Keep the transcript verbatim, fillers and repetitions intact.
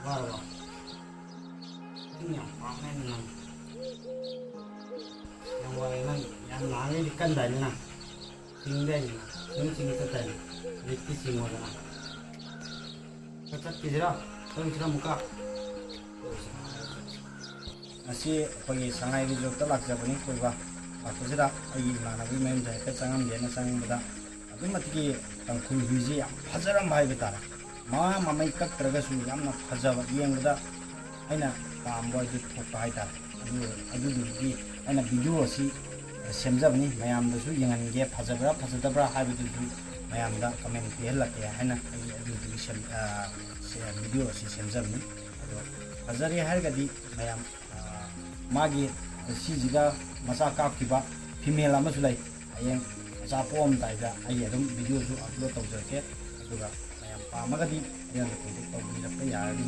ꯋꯥꯔꯕꯣ? ꯏꯁꯤꯡ ꯌꯥꯝ ꯄꯥꯝꯃꯦ ꯅꯪ꯫ ꯌꯥꯝ ꯋꯥꯔꯦ ꯅꯪ꯫ ꯌꯥꯝ ꯅꯍꯥꯟꯒꯩꯗꯤ ꯀꯟꯗꯥꯏꯅꯦ ꯅꯪ꯫ ꯆꯤꯡꯗꯥꯏꯅꯦ ꯅꯪ꯫ ꯆꯤꯡ ꯆꯤꯡ ꯆꯠꯇꯥꯏꯅꯦ꯫ ꯍꯧꯖꯤꯛꯇꯤ ꯆꯤꯡꯉꯣꯗꯅ꯫ ꯆꯠꯈꯤꯁꯤꯔꯣ? ꯆꯠꯂꯨꯁꯤꯔꯣ ꯑꯃꯨꯛꯀ? ꯉꯁꯤ ꯑꯩꯈꯣꯏꯒꯤ ꯁꯉꯥꯏ ꯔꯤꯖꯣꯔꯠꯇ ꯂꯥꯛꯆꯕꯅꯤ ꯀꯣꯏꯕ꯫ ꯂꯥꯛꯄꯁꯤꯗ ꯑꯩꯒꯤ ꯏꯃꯥꯟꯅꯕꯒꯤ ꯃꯌꯨꯝꯗ ꯍꯥꯏꯐꯦꯠ ꯆꯪꯉꯝꯒꯦꯅ ꯆꯪꯕꯗ ꯑꯗꯨꯛꯀꯤ ꯃꯇꯤꯛꯀꯤ ꯇꯥꯡꯈꯨꯜ ꯍꯨꯏꯁꯤ ꯌꯥꯝ ꯐꯖꯔꯝꯕ ꯍꯥꯏꯕ ꯇꯥꯔꯦ꯫ ꯃꯃꯥ ꯃꯃꯩ ꯀꯛꯇ꯭ꯔꯒꯁꯨ ꯌꯥꯝꯅ ꯐꯖꯕ, ꯌꯦꯡꯕꯗ ꯑꯩꯅ ꯄꯥꯝꯕ ꯑꯗꯨ ꯊꯣꯛꯄ ꯍꯥꯏꯇꯥꯔꯦ꯫ ꯑꯗꯨ, ꯑꯗꯨꯗꯨꯒꯤ ꯑꯩꯅ ꯚꯤꯗꯤꯑꯣ ꯑꯁꯤ ꯁꯦꯝꯖꯕꯅꯤ, ꯃꯌꯥꯝꯗꯁꯨ ꯌꯦꯡꯍꯟꯒꯦ, ꯐꯖꯕ꯭ꯔꯥ ꯐꯖꯗꯕ꯭ꯔꯥ ꯍꯥꯏꯕꯗꯨꯁꯨ ꯃꯌꯥꯝꯗ ꯀꯃꯦꯟ ꯄꯤꯍꯜꯂꯛꯀꯦ ꯍꯥꯏꯅ ꯑꯩ ꯑꯗꯨꯗꯨꯒꯤ ꯁꯦꯝ-, ꯑ, ꯁꯦ-, ꯚꯤꯗꯤꯑꯣ ꯑꯁꯤ ꯁꯦꯝꯖꯕꯅꯤ꯫ ꯑꯗꯣ ꯐꯖꯔꯦ ꯍꯥꯏꯔꯒꯗꯤ ꯃꯌꯥꯝ, ꯑ, ꯃꯥꯒꯤ ꯁꯤꯁꯤꯒ ꯃꯆꯥ ꯀꯥꯞꯈꯤꯕ ꯐꯤꯃꯦꯜ ꯑꯃꯁꯨ ꯂꯩ꯫ ꯍꯌꯦꯡ ꯃꯆꯥ ꯄꯣꯛꯑꯝꯗꯥꯏꯗ ꯑꯩ ꯑꯗꯨꯝ ꯚꯤꯗꯤꯑꯣꯁꯨ ꯑꯞꯂꯣꯗ ꯇꯧꯖꯔꯛꯀꯦ꯫ ꯑꯗꯨꯒ ꯃꯌꯥꯝ ꯄꯥꯝꯃꯒꯗꯤ ꯑꯩꯉꯣꯟꯗ ꯀꯣꯟꯇꯦꯛ ꯇꯧꯕꯤꯔꯛꯄ ꯌꯥꯔꯅꯤ꯫